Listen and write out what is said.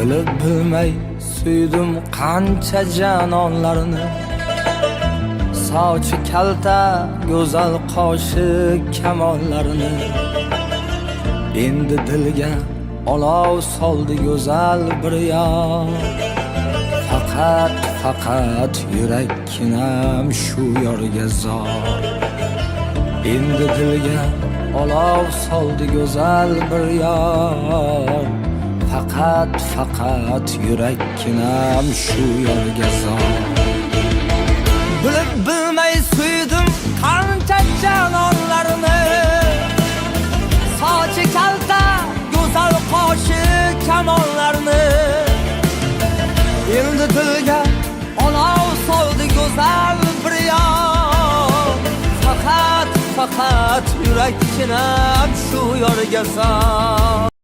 Bilib bilmay suydim qancha janonlarni. Sochi kalta, go'zal qoshi kamonlarini. Endi dilga olov soldi go'zal bir yor. Faqat, faqat yurakkinam shu yorga zor. Endi dilga olov soldi go'zal bir yor. Faqat, faqat yurakkinam shu yorga zor. Bilib bilmay suydim qancha janonlarni. Sochi kalta, go'zal qoshi kamonlarni. Endi dilga olov soldi go'zal bir yor. Faqat, faqat yurakkinam shu yorga zor.